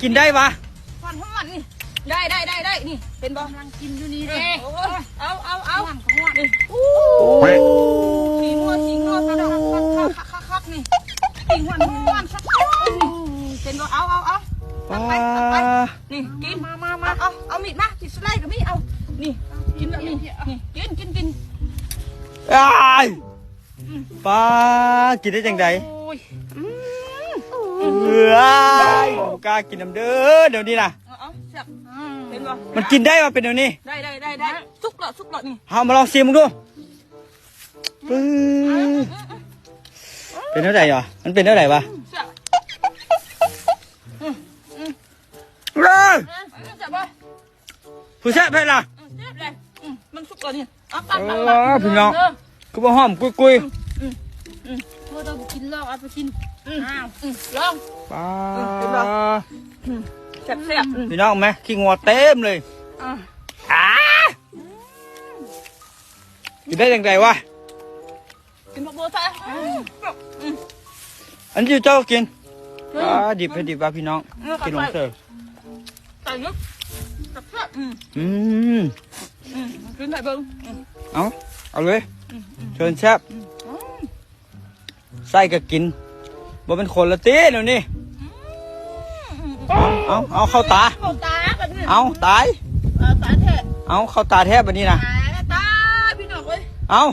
ກິນໄດ້ວະ? ຮ້ອນໆ ນີ້ ໄດ້ໆໆໆ ນີ້ ເຫັນບໍ່? ກຳລັງກິນຢູ່ນີ້ເດ້. ໂອ້ຍ ເອົາໆໆ ຮ້ອນກໍຮ້ອນ ນີ້ ໂອ້ ໂອ້ ສີນົວສີນົວ ພີ່ນ້ອງ ຄັກໆໆ ນີ້ ສີຮ້ອນໆ ຄັກໆ ນີ້ ເຫັນບໍ່? ເອົາໆໆ ຕັກໄປ ຕັກໄປ ອ່າ ນີ້ ກິນ ມາໆໆ ເອົາ ເອົາມີດມາ ຊິສະໄລກໍມີ ເອົາ ນີ້ ກິນແບບນີ້ ນີ້ ກິນ ກິນ ກິນ ອ້າຍ ອືມ ປ້າ ກິນໄດ້ຈັ່ງໃດ? ໂອ້ຍ ອືມ ເອີຍ ບໍ່ກ້າກິນນຳເດີ ແນວນີ້ນະ. ເອົາໆ ແຊບ ອືມ ເຫັນບໍ່? ມັນກິນໄດ້ວະ ເປັນແນວນີ້? ໄດ້ໆໆໆ ສຸກແລ້ວ ສຸກແລ້ວນີ້ ເຮົາມາລອງຊີມເບິ່ງດູ. ປຶ້ ອືມ ເປັນແນວໃດຫວະ? ມັນເປັນແນວໃດຫວະ? ແຊບ ອືມ ອືມ ເອີຍ ແຊບບໍ່? ຜູ້ແຊບໃຜລະ? ອືມ ແຊບເລີຍ ອືມ ມັນສຸກແລ້ວນີ້ ເອົາ ເອີ ພີ່ນ້ອງ ເອີ ຄືວ່າຫອມກຸຍໆ ອືມ ອືມ ອືມ ບໍ່ຕ້ອງກິນລອກ ເອົາໄປກິນ ອືມ ອ້າວ ອືມ ລອງ ປ້າ ອືມ ເຫັນບໍ່? ອືມ ແຊບໆ ອືມ ພີ່ນ້ອງແມະ ຂີ້ງົວເຕັມເລີຍ ອ່າ ອ້າ ອືມ ກິນໄດ້ຈັ່ງໃດວະ? ກິນໝາກໂມຊະ ອືມ ອືມ ອັນນີ້ເຈົ້າກິນ ອືມ ອ່າ ດິບໃຫ້ດິບວ່າພີ່ນ້ອງ ເອີ ກິນລົງເສີ ໃສ່ເນາະ ແຊບໆ ອືມ ອືມ ອືມ ກິນໃຫ້ເບິ່ງ ອືມ ເອົາ ເອົາເລີຍ ອືມ ອືມ ເຊີນແຊບ ອືມ ອືມ ໃສ່ກໍກິນ ບໍ່ແມ່ນຄົນລະຕິແນວນີ້ ອືມ ອືມ ເອົາ ເອົາ ເຂົ້າຕາ ເຂົ້າຕາບັດນີ້ ເອົາ ຕາຍ ເອີ ຕາແທ້ ເອົາ ເຂົ້າຕາແທ້ບັດນີ້ນະ ຕາຍ ຕາຍ ພີ່ນ້ອງເອີຍ ເອົາ